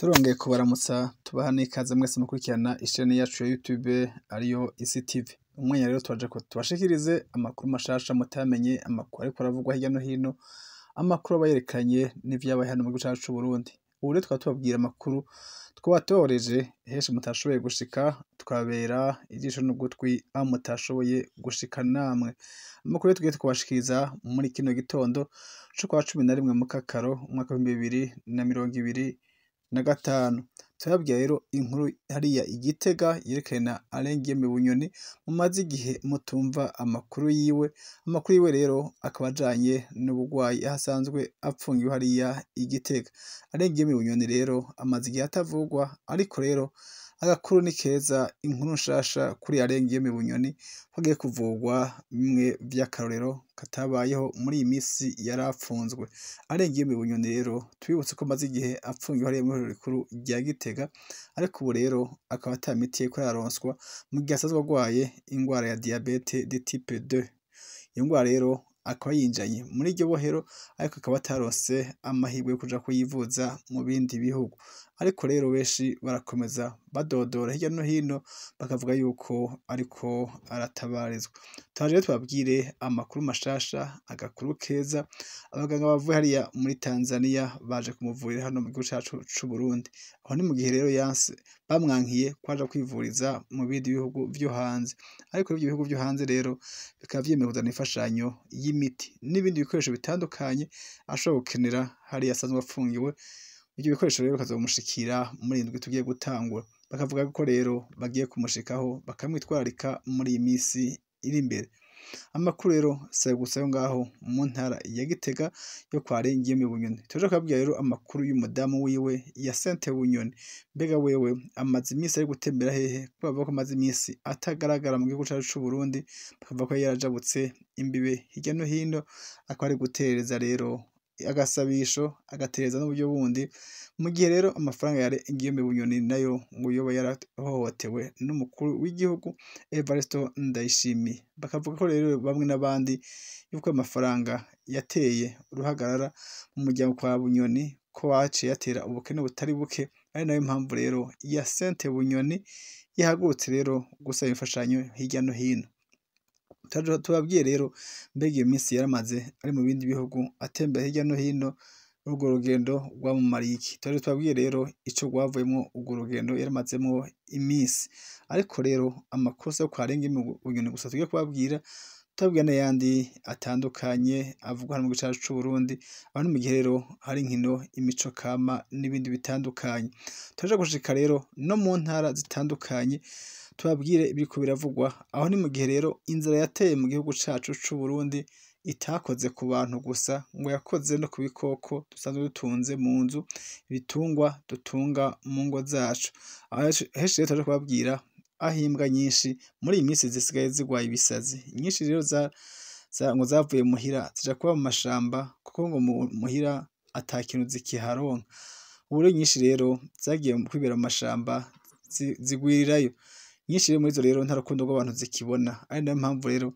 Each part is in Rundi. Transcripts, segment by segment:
Turongeye kubaramutsa tubaha n'ikaze mwese mukurikirana ishene yacu ya YouTube ariyo Isi TV. Umwanya rero twaje ko tubashikirize amakuru mashasha mutamenye, amakuru ariko aravugwa hirya no hino, amakuru aba yerekanye n'ivyabaye hano mu gihugu cacu c'Uburundi. Ubu rero tukaba tubabwira amakuru twatoreje henshi mutashoboye gushika, tukababera ijisho n'ugutwi aho mutashoboye gushika namwe. Amakuru rero tugiye kubashikiriza muri kino gitondo co kwa 11 Mukakaro umwaka w'2025. Turababwira rero inkuru hariya i Gitega yerekana Alain Guillaume Bunyoni mumaze igihe mutumva amakuru yiwe. Amakuru yiwe rero akaba ajanye n'ubugwayi aho asanzwe apfungiwe hariya i Gitega. Alain Guillaume Bunyoni rero amaze igihe atavugwa, ariko rero agakuru ni keza, inkuru nshasha kuri Alain Guillaume Bunyoni ko agiye kuvugwa bimwe vy'akarorero katabayeho muri iyi misi yari apfunzwe. Alain Guillaume Bunyoni rero tubibutse ko amaze igihe apfungiwe hariya mw'ibohero rikuru rya Gitega, ariko ubu rero akaba ata miti yariko araronswa mu gihe asanzwe agwaye ingwara ya diabète de type 2. Iyo ngwara rero akaba yinjanye muri iryo bohero, ariko akaba ataronse amahirwe yo kuja kuyivuza mu bindi bihugu. Ariko rero benshi barakomeza badodora hirya no hino bakavuga yuko ariko aratabarizwa. Turaje rero tubabwire amakuru mashasha, agakuru keza, abaganga bavuye hariya muri Tanzania baje kumuvurira hano mu gihugu cacu c'Uburundi. Aho ni mu gihe rero yanse bamwankiye ko aja kwivuriza mu bindi bihugu vyo hanze. Ariko ivyo bihugu vyo hanze rero bikaba vyemeye kuzana imfashanyo y'imiti n'ibindi bikoresho bitandukanye ashobora gukenera hariya asanzwe afungiwe. Ivyo bikoresho rero bikazomushikira muri iyi ndwi tugiye gutangura. Bakavuga ko rero bagiye kumushikaho bakamwitwararika muri iyi misi iri imbere. Amakuru rero si ayo gusa yo ngaho mu ntara ya Gitega yo kwa Alain Guillaume Bunyoni. Turaja kubabwira rero amakuru y'umudamu wiwe Hyacinthe Bunyoni. Mbega wewe amaze imisi ari gutembera hehe? Ko bavuga ko amaze imisi atagaragara mu gihugu cacu c'Uburundi, bakavuga ko yarajabutse imbibe hirya no hino, akaba ari gutereza rero agasabisho, agatereza n'uburyo bundi. Mu gihe rero amafaranga ya Alain Guillaume Bunyoni nayo ngo yoba yarahohotewe n'umukuru w'igihugu Evariste Ndayishimiye. Bakavuga ko rero bamwe n'abandi yuko ayo mafaranga yateye uruhagarara mu muryango kwa Bunyoni, ko waciye yatera ubukene butari buke, ari nayo mpamvu rero Hyacinthe Bunyoni yahagurutse rero gusaba imfashanyo hirya no hino. Tubabwiye rero mbega iyo minsi yaramaze ari mu bindi bihugu atembera hirya no hino, urwo rugendo rwamumariye iki? Turaje tubabwiye rero ico rwavuyemwo urwo rugendo yaramazemwo imisi. Ariko rero amakuru si ayo kwa Alain Guillaume Bunyoni gusa tugiye kubabwira, tubabwira n'ayandi atandukanye avugwa hano mu gihugu cacu c'Uburundi. Aho ni mu gihe rero hari inkino, imico kama n'ibindi bitandukanye. Turaja gushika rero no mu ntara zitandukanye tubabwire ibiriko biravugwa. Aho ni mu gihe rero inzara yateye mu gihugu cacu c'Uburundi itakoze ku bantu gusa, ngo yakoze no ku bikoko dusanzwe dutunze mu nzu, ibitungwa dutunga mu ngo zacu. Henshi rero turaja kubabwira aho imbwa nyinshi muri iyi minsi zisigaye zigwaye ibisazi. Nyinshi rero ngo zavuye muhira zija kuba mu mashamba, kuko ngo muhira ata kintu zikiharonka. Ubu rero nyinshi rero zagiye kwibera mu mashamba zigwirirayo. Nyinshi rero muri izo rero nta rukundo rw'abantu zikibona, ari nayo mpamvu rero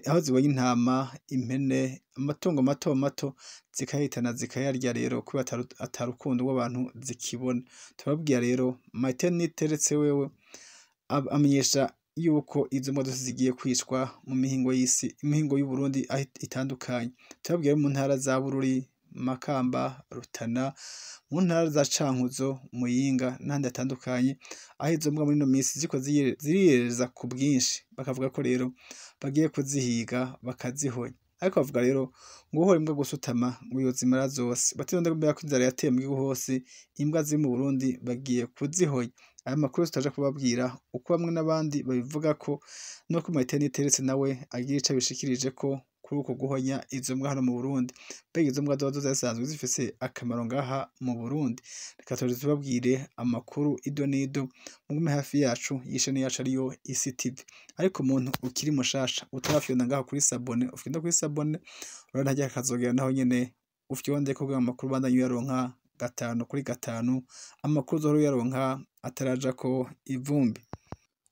aho zibonye intama, impene, amatungo mato mato zikayahitana zikayarya rero kubera ata rukundo rw'abantu zikibona. Turababwira rero Martin Niteretse wewe amenyesha yuko izo mbwa zose zigiye kwicwa mu mihingo y'isi, imihingo y'Uburundi aho itandukanye. Turababwira mu ntara za Bururi, Makamba, Rutana, mu ntara za Cankuzo, Muyinga n'ahandi hatandukanye, aho izo mbwa muri ino misi ziriko ziriyerereza ku bwinshi. Bakavuga ko rero bagiye kuzihiga bakazihonya. Ariko bavuga rero ngo uhora imbwa gusutama ngo yozimara zose. Bati none ko inzara yateye mu gihugu hose, imbwa ziri mu Burundi bagiye kuzihonya. Aya makuru tutaja kubabwira uko bamwe n'abandi babivuga ko, nuko Martin Niteretse nawe agira ico abishikirije ko kuri uko guhonya izo mbwa hano mu Burundi. Mbega izo mbwa zoba zisanzwe zifise akamaro ngaha mu Burundi? Reka turaje tubabwire amakuru ido n'ido, mugume hafi yacu y'ishene yacu ariyo Isi TV. Ariko umuntu ukiri mushasha utarafyonda ngaho kuri s'abonner, ufyonde kuri s'abonner, urabona harya akazogera naho nyene ufyonde kugira amakuru ubandanye uyaronka 5 kuri 5, amakuru uzohora uyaronka atarajako ivumbi.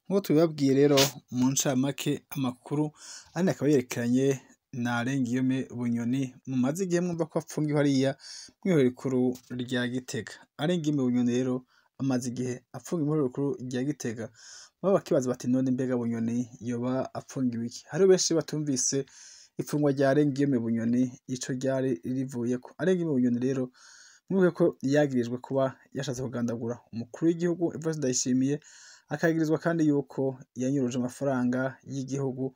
Nkuko tubibabwiye rero mu ncamake, amakuru ane akaba yerekeranye na Alain Guillaume Bunyoni mumaze igihe mwumva ko apfungiwe hariya mw'ibohero rikuru rya Gitega. Alain Guillaume Bunyoni rero amaze igihe apfungiwe mw'ibohero rikuru rya Gitega, baba bakibaza bati none mbega Bunyoni yoba apfungiwe iki? Hariho benshi batumvise ifungwa rya Alain Guillaume Bunyoni ico ryari rivuyeko. Alain Guillaume Bunyoni rero mwibuke ko yagirijwe kuba yashatse kugandagura umukuru w'igihugu Evariste Ndayishimiye, akagirizwa kandi yuko yanyuruje amafaranga y'igihugu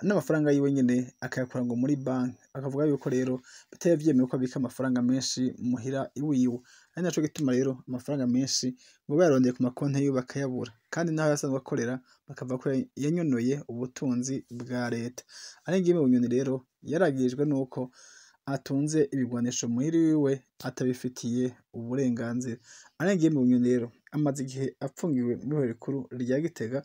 n'amafaranga yiwe nyene akayakura ngo muri banki, akavuga yuko rero bitari vyemewe ko abika amafaranga menshi muhira iwiwe, ari naco gituma rero amafaranga menshi ngo bayarondeye ku makonti yiwe bakayabura, kandi naho yasanzwe akorera bakavuga ko yanyonoye ubutunzi bwa leta. Alain Guillaume Bunyoni rero yaragirijwe nuko atunze ibigwanisho muhira iwiwe atabifitiye uburenganzira. Alain Guillaume Bunyoni rero amaze igihe apfungiwe mw'ibohero rikuru rya Gitega,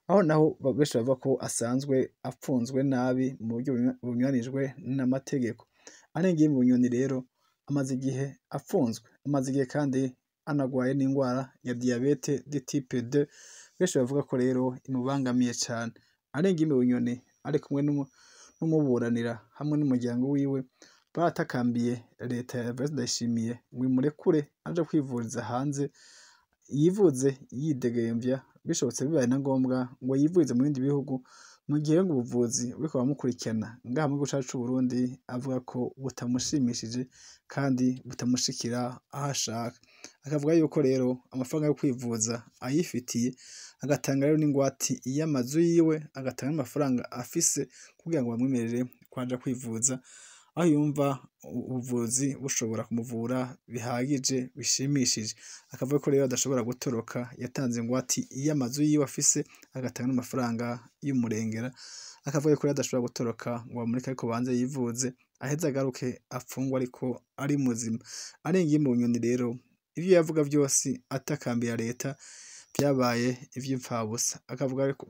aho naho benshi bavuga ko asanzwe apfunzwe nabi mu buryo bunyuranijwe n'amategeko. Alain Guillaume Bunyoni rero amaze igihe apfunzwe, amaze igihe kandi anagwaye n'ingwara ya diyabete de type 2, benshi bavuga ko rero imubangamiye cane. Alain Guillaume Bunyoni ari kumwe n'umuburanira hamwe n'umuryango wiwe baratakамbiye leta ya Evariste Ndayishimiye ngo imurekure aje kwivuriza hanze, yivuze yidegemvya, bishobotse bibaye na ngombwa ngo yivurize mu bindi bihugu, mu gihe ngo ubuvuzi buriko buramukurikirana ngaha mu gihugu cacu c'Uburundi avuga ko butamushimishije kandi butamushikira aho ashaka. Akavuga yuko rero amafaranga yo kwivuza ayifitiye, agatanga rero n'ingwate y'amazu yiwe, agatanga n'amafaranga afise kugira ngo bamwemerere ko aja kwivuza, aho yumva ubuvuzi bushobora kumuvura bihagije bishimishije. Akavuga ko rero adashobora gutoroka, yatanze ingwate y'amazu yiwe afise, agatanga n'amafaranga y'umurengera, akavuga ko rero adashobora gutoroka ngo bamureke ariko banze yivuze, aheze agaruke apfungwe ariko ari muzima. Alain Guillaume Bunyoni rero ivyo yavuga vyose atakambira leta vyabaye ivy'impfabusa.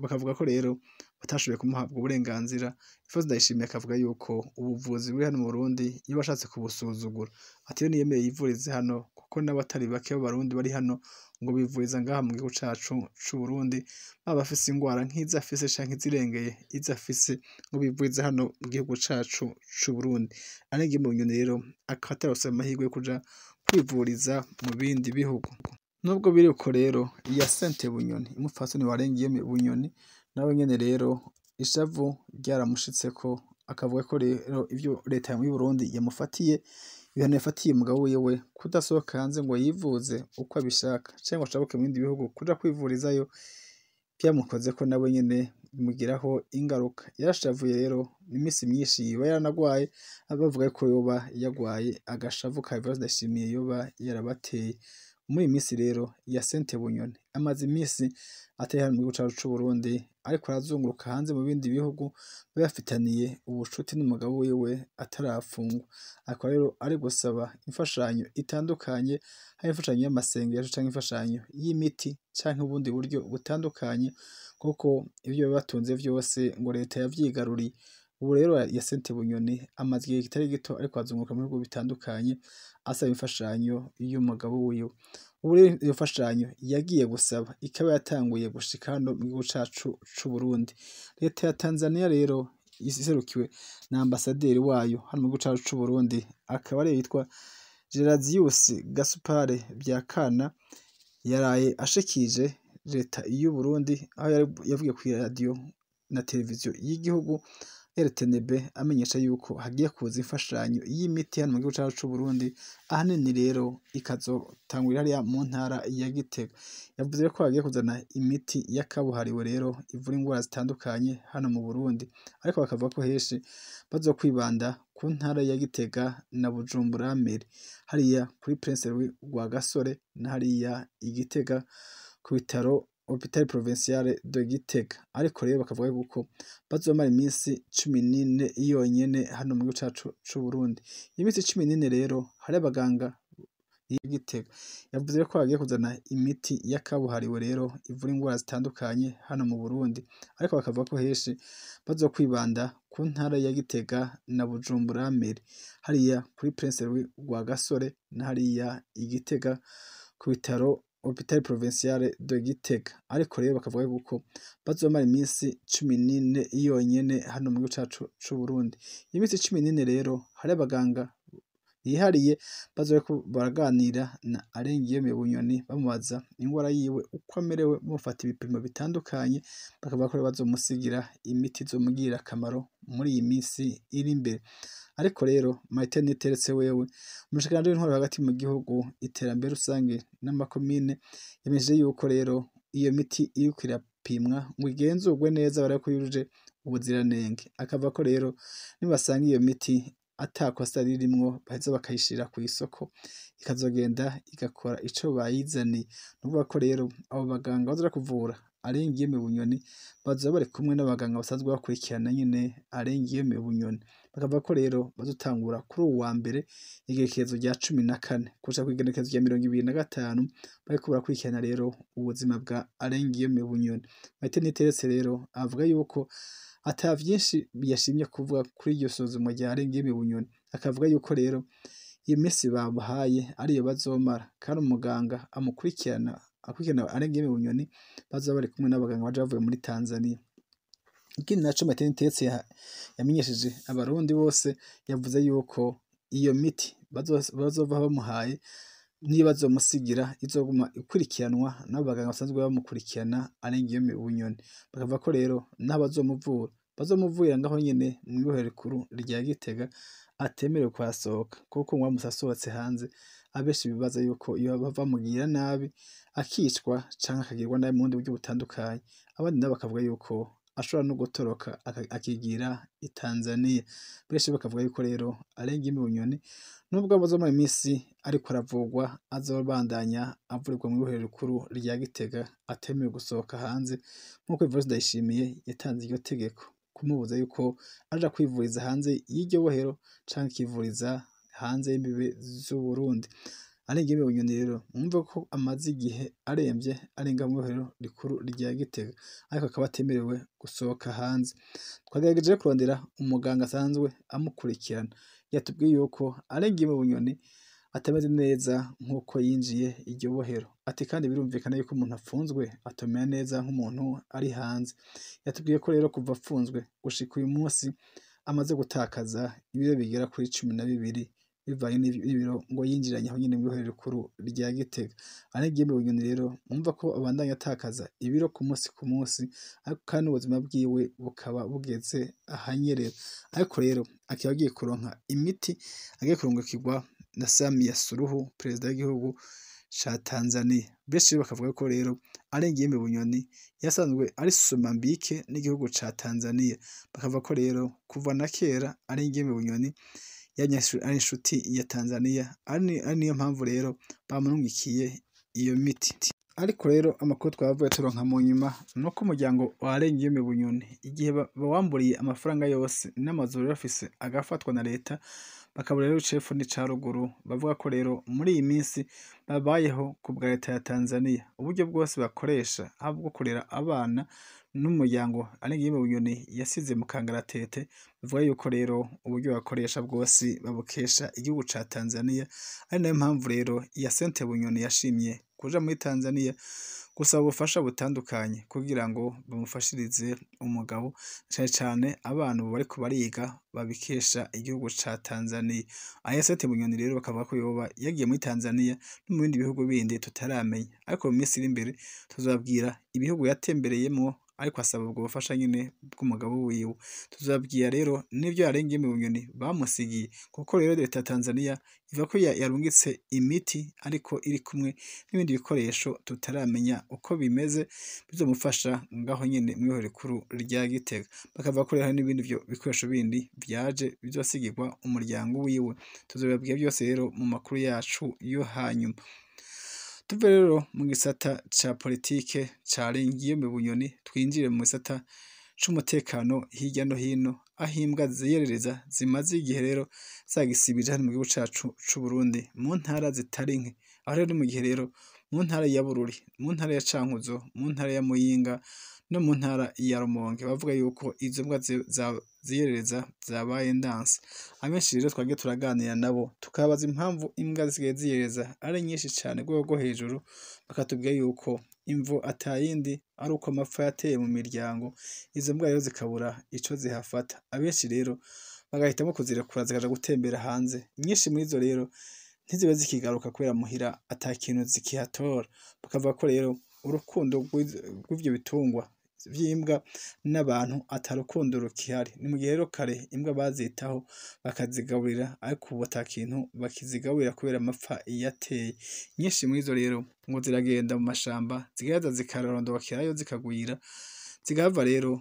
Bakavuga ko rero batashoboye kumuhabwa uburenganzira. Evariste Ndayishimiye akavuga yuko ubuvuzi buri hano mu Burundi iyo bashatse kubusuzugura, ati rero niyemere yivurize hano kuko n'abatari bake b'abarundi bari hano ngo bivuriza ngaha mu gihugu cacu c'Uburundi, baba bafise ingwara nk'izo afise canke izirengeye izo afise, ngo bivurize hano mu gihugu cacu c'Uburundi. Alain Guillaume Bunyoni rero akaba atarose amahirwe yo kuja kwivuriza mu bindi bihugu. Nubwo biri uko rero, Hyacinthe Bunyoni umupfasoni wa Alain Guillaume Bunyoni nawe nyene rero ishavu ryaramushitseko, akavuga ko rero ivyo leta y'Uburundi yamufatiye, ibihano yafatiye umugabo wiwe kudasohoka hanze ngo yivuze uko abishaka canke ngo ashabuke mu bindi bihugu kuja kwivurizayo, vyamukozeko nawe nyene bimugiraho ingaruka. Yarashavuye rero imisi myinshi yoba yaranagwaye, bavuga ko yoba yagwaye agashavu ka Evariste Ndayishimiye yoba yarabateye. Muri iyi misi rero Hyacinthe Bunyoni amaze imisi atari hano mu gihugu cacu c'Uburundi, ariko arazunguruka hanze mu bindi bihugu bafitaniye ubucuti n'umugabo wiwe atarafungwa. Akaba rero ari gusaba imfashanyo itandukanye, hari imfashanyo y'amasengesho canke imfashanyo y'imiti canke ubundi buryo butandukanye, kuko ivyo batunze vyose ngo leta yavyigaruriye. Ubu rero Hyacinthe Bunyoni amaze igihe kitari gito ariko azunguruka mu bihugu bitandukanye asaba imfashanyo y'umugabo wiwe. Ubu rero iyo mfashanyo yagiye gusaba ikaba yatanguye gushika hano mu gihugu cacu c'Uburundi. Leta ya Tanzania rero iserukiwe na ambasaderi wayo hano mu gihugu cacu c'Uburundi, akaba ariyo yitwa Gerasius Gaspard Byakana, yaraye ashikije leta y'Uburundi aho yavugiye kw'iradiyo na televiziyo y'igihugu RTNB, amenyesha yuko hagiye kuza imfashanyo y'imiti hano mu gihugu cacu c'Uburundi, ahanini rero ikazotangurira hariya mu ntara ya Gitega. Yavuze ko hagiye kuzana imiti y'akabuhariwe rero ivura ingwara zitandukanye hano mu Burundi, ariko bakavuga ko henshi bazokwibanda ku ntara ya Gitega na Bujumbura Meri, hariya kuri Prince Louis Rwagasore na hariya i Gitega ku bitaro Hôpital Provincial de Gitega. Ariko rero bakavuga yuko bazomara iminsi 14 yonyene hano mu gihugu cacu c'Uburundi. Iminsi 14 rero hari abaganga Gitega. Yavuze ko bagiye kuzana imiti y'akabuhariwe rero ivura ingwara zitandukanye hano mu Burundi, ariko bakavuga ko henshi bazokwibanda ku ntara ya Gitega na Bujumbura Meri, hariya kuri Prince Louis Rwagasore na hariya i Gitega ku bitaro Hôpital Provincial de Gitega. Ariko rero bakavuga yuko bazomara iminsi 14 yonyene hano mu gihugu cacu c'Uburundi. Iminsi 14 rero hari abaganga bihariye bazoba baraganira na Alain Guillaume Bunyoni, bamubaza ingwara yiwe uko amerewe, bamufata ibipimo bitandukanye, bakavuga ko bazomusigira imiti izomugirira akamaro muri iyi minsi iri imbere. Ariko rero Martin Niteretse wewe, umushikiranganji w'intwaro hagati mu gihugu, iterambere rusange n'amakomine, yamenyesheje yuko rero iyo miti iriko irapimwa ngo igenzurwe neza barabe ko yujuje ubuziranenge. Akavuga ko rero nibasanga iyo miti ata kosa ririmwo, baheza bakayishira kw'isoko ikazogenda igakora ico bayizaniye. Nukuvuga ko rero abo baganga bazoja kuvura Alain Guillaume Bunyoni bazoba bari kumwe n'abaganga basanzwe bakurikirana nyene Alain Guillaume Bunyoni. Bakavuga ko rero bazotangura kuri uwu wa mbere igerekezo rya 14 kuja kw'igenekerezo rya 25, bariko barakurikirana rero ubuzima bwa Alain Guillaume Bunyoni. Martin Niteretse rero avuga yuko ata vyinshi yashimye kuvuga kuri iryo suzumwa rya Alain Guillaume Bunyoni. Akavuga yuko rero iyo minsi bamuhaye ariyo bazomara, kandi umuganga amukurikirana akurikirana Alain Guillaume Bunyoni bazoba bari kumwe n'abaganga baje bavuye muri Tanzania. Ikindi naco Martin Niteretse yamenyesheje abarundi bose, yavuze yuko iyo miti bazova bamuhaye niyo bazomusigira izoguma ikurikiranwa n'abo baganga basanzwe bamukurikirana Alain Guillaume Bunyoni. Bakavuga ko rero n'aho bazomuvura, bazomuvurira ngaho nyene mw'ibohero rikuru rya Gitega, atemerewe kuhasohoka, kuko ngo aramutse asohotse hanze abenshi bibaza yuko yohava bamugirira nabi akicwa canke akagirwa nabi mu bundi buryo butandukanye. Abandi nabo bakavuga yuko ashobora no gutoroka akigira i Tanzania. Benshi bakavuga yuko rero Alain Guillaume Bunyoni nubwo azomara iminsi ariko aravurwa, azobandanya avurirwa mw'ibohero rikuru rya Gitega, atemerewe gusohoka hanze, nkuko Evariste Ndayishimiye yatanze iryo tegeko kumubuza yuko aja kwivuriza hanze y'iryo bohero canke akivuriza hanze y'imbibe z'Uburundi. Alain Guillaume Bunyoni rero mwumve ko amaze igihe aremvye ari ngaho mw'ibohero rikuru rya Gitega, ariko akaba atemerewe gusohoka hanze. Twagerageje kurondera umuganga asanzwe amukurikirana, yatubwiye yuko Alain Guillaume Bunyoni atameze neza nkuko yinjiye iryo bohero. Ati kandi birumvikana yuko umuntu afunzwe atomera neza nk'umuntu ari hanze. Yatubwiye ko rero kuva afunzwe gushika uyu munsi amaze gutakaza ibiro bigera kuri 12, bivanye n'ibiro ngo yinjiranye aho nyene mw'ibohero rikuru rya Gitega. Alain Guillaume Bunyoni rero mwumva ko abandanya atakaza ibiro ku munsi ku munsi, ariko kandi ubuzima bwiwe bukaba bugeze ahanyerera. Ariko rero akaba agiye kuronka imiti, agiye kurungikirwa na Samia Suluhu, perezida w'igihugu ca Tanzania. Benshi bakavuga ko rero Alain Guillaume Bunyoni yasanzwe ari somambike n'igihugu ca Tanzania. Bakavuga ko rero kuva na kera Alain Guillaume Bunyoni ari inshuti ya Tanzania, ari niyo mpamvu rero bamurungikiye iyo miti. Ariko rero amakuru twavuye turonka mu nyuma nuko umuryango wa Alain Guillaume Bunyoni igihe bawamburiye amafaranga yose n'amazu bari bafise agafatwa na leta, bakabura rero icepfo n'ica ruguru, bavuga ko rero muri iyi minsi babayeho ku bwa leta ya Tanzania. Uburyo bwose bakoresha haba ubwo kurera abana n'umuryango Alain Guillaume Bunyoni yasize mu kangaratete, bavuga yuko rero uburyo bakoresha bwose babukesha igihugu ca Tanzania. Ari nayo mpamvu rero Hyacinthe Bunyoni yashimye kuja muri Tanzania gusaba ubufasha butandukanye kugira ngo bamufashirize umugabo, cane cane abana ubu bariko bariga babikesha igihugu ca Tanzania. Hyacinthe Bunyoni rero bakavuga ko yoba yagiye muri Tanzania no mu bindi bihugu bindi tutaramenya, ariko mu minsi iri imbere tuzobabwira ibihugu yatembereyemwo ariko asaba ubwo bufasha nyene bw'umugabo wiwe. Tuzobabwira rero n'ivyo Alain Guillaume Bunyoni bamusigiye, kuko rero leta ya Tanzania ivuga ko yarungitse imiti ariko iri kumwe n'ibindi bikoresho tutaramenya uko bimeze bizomufasha ngaho nyene mw'ibohero rikuru rya Gitega. Bakavuga ko rero hari n'ibindi bikoresho bindi vyaje bizosigirwa umuryango wiwe. Tuzobibabwira vyose rero mu makuru yacu yo hanyuma. Tuve rero mu gisata ca politike ca Alain Guillaume Bunyoni, twinjire mu gisata c'umutekano hirya no hino, aho imbwa ziyerereza zimaze igihe rero zagisibije hano mu gihugu cacu c'Uburundi mu ntara zitari nke. Aho rero ni mu gihe rero mu ntara ya Bururi, mu ntara ya Cankuzo, mu ntara ya Muyinga no mu ntara ya Rumonge. Bavuga yuko izo mbwa ziyerereza zabaye ndanse. Abenshi rero twagiye turaganira nabo tukabaza impamvu imbwa zisigaye ziyereza ari nyinshi cane rwego rwo hejuru, bakatubwira yuko imvo atayindi ari uko amapfa yateye mu miryango, izo mbwa rero zikabura ico zihafata. Abenshi rero bagahitamwo kuzirekura zikaja gutembera hanze. Nyinshi muri zo rero ntizibe zikigaruka kubera muhira ata kintu zikihatora. Bakavuga ko rero urukundo rw'ivyo bitungwa vy'imbwa n'abantu ata rukundo rukihari. Ni mu gihe rero kare imbwa bazitaho bakazigaburira, ariko ubu ata kintu bakizigaburira kubera amapfa yateye. Nyinshi muri zo rero ngo ziragenda mu mashamba, zigaheza zikarondokerayo zikagwira, zigahava rero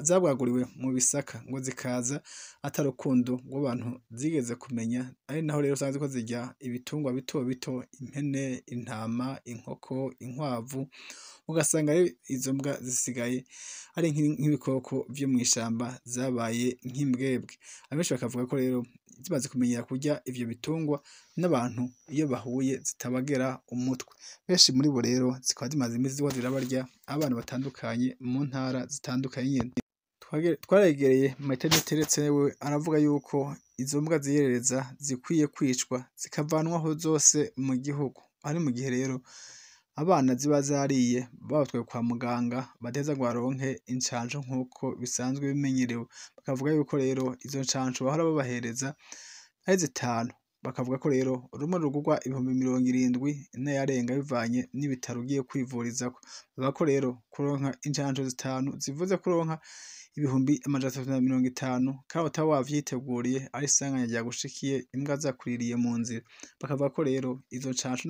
zabwaguriwe mu bisaka ngo zikaza ata rukundo rw'abantu zigeze kumenya. Ari naho rero usanga ziriko zirya ibitungwa bito bito, impene, intama, inkoko, inkwavu, ugasanga rero izo mbwa zisigaye ari nk'ibikoko vyo mw'ishamba zabaye nk'imbwebwe. Abenshi bakavuga ko rero zimaze kumenyera kurya ivyo bitungwa n'abantu iyo bahuye zitabagera umutwe. Benshi muri bo rero zikaba zimaze imisi ziriko zirabarya abana batandukanye mu ntara zitandukanye nyene. Twaregereye Martin Teretse we aravuga yuko izo mbwa ziyerereza zikwiye kwicwa zikavanwaho zose mu gihugu. Ari mu gihe rero abana ziba zariye babatwaye kwa muganga badaheza ngo baronke incanco nk'uko bisanzwe bimenyerewe. Bakavuga yuko rero izo ncanco bahora babahereza ari zitanu. Bakavuga ko rero rumwe rugurwa 70,000 n'ayarenga bivanye n'ibitaro ugiye kwivurizako. Bavuga ko rero kuronka incanco zitanu zivuze kuronka 350,000 kandi utaba wavyiteguriye ari isanganya ryagushikiye imbwa zakuririye mu nzira. Bakavuga ko rero izo ncanco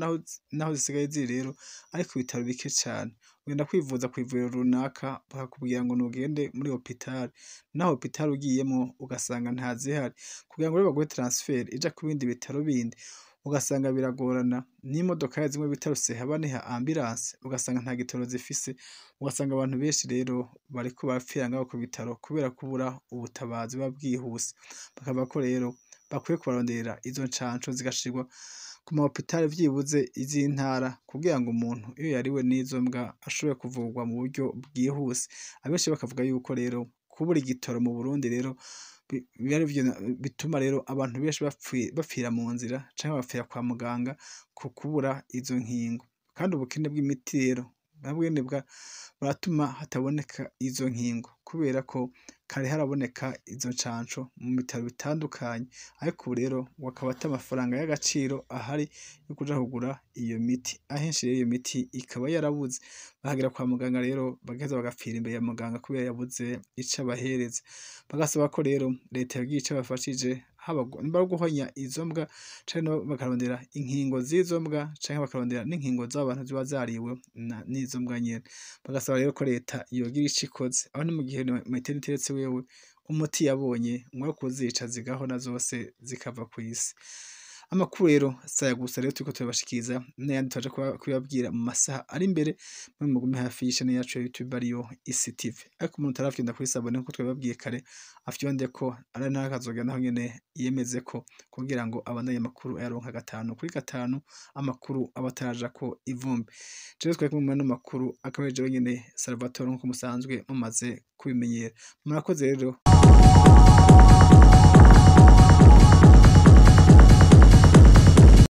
naho zisigaye ziri rero ari ku bitaro bike cane. Ugenda kwivuza kw'ivuriro runaka bakakubwira ngo nugende muri hopitali, naho hopitali ugiyemwo ugasanga ntazihari. Kugira ngo rero baguhe transfert ija ku bindi bitaro bindi ugasanga biragorana, n'imodokari zimwe bita rusehabaniha ambulance ugasanga nta gitoro zifise, ugasanga abantu benshi rero bariko barapfira ngaho ku bitaro kubera kubura ubutabazi buba bwihuse. Bakavuga ko rero bakwiye kubaronderera izo ncanco zigashirwa ku ma hopitali vyibuze iz'intara kugira ngo umuntu iyo yariwe n'izo mbwa ashobore kuvurwa mu buryo bwihuse. Abenshi bakavuga yuko rero kubura igitoro mu Burundi rero arivyo bituma rero abantu benshi bapfira mu nzira canke bagapfira kwa muganga ku kubura izo nkingo. Kandi ubukene bw'imiti rero nabwene buratuma hataboneka izo nkingo kubera ko kare haraboneka izo ncanco mu bitaro bitandukanye, ariko ubu rero ngo akaba ata mafaranga y'agaciro ahari yo kuja kugura iyo miti. Ahenshi rero iyo miti ikaba yarabuze, bahagera kwa muganga rero bagaheza bagapfira imbere ya muganga kubera yabuze ico abahereza. Bagasaba ko rero leta yogira ico ibafashije, haba nimba ari guhonya izo mbwa canke bakarondera inkingo z'izo mbwa canke bakarondera n'inkingo z'abantu ziba zariwe n'izo mbwa nyene. Bagasaba rero ko leta yogira ico ikoze. Aho ni mu gihe Martin Teretse wewe umuti yabonye ngo ari ukuzica zigahona zose zikava kw'isi. Amakuru rero saya gusa rero turiko turabashikiriza n'ayandi turaja kubabwira mu masaha ari imbere. Mwe mugume hafi y'ishene yacu ya YouTube ariyo Isi TV. Ariko umuntu utarafyonda kuri sabone nkuko twabibabwiye kare, afyonde ko ari naho akazogera naho nyene yemeze ko kugira ngo abandanye amakuru ayaronka 5 kuri 5, amakuru aba atarajako ivumbi. Jewe twari kumwe muri ano makuru akaba ari jewe nyene Salvatore nkuko musanzwe mumaze kubimenyera. Murakoze rero.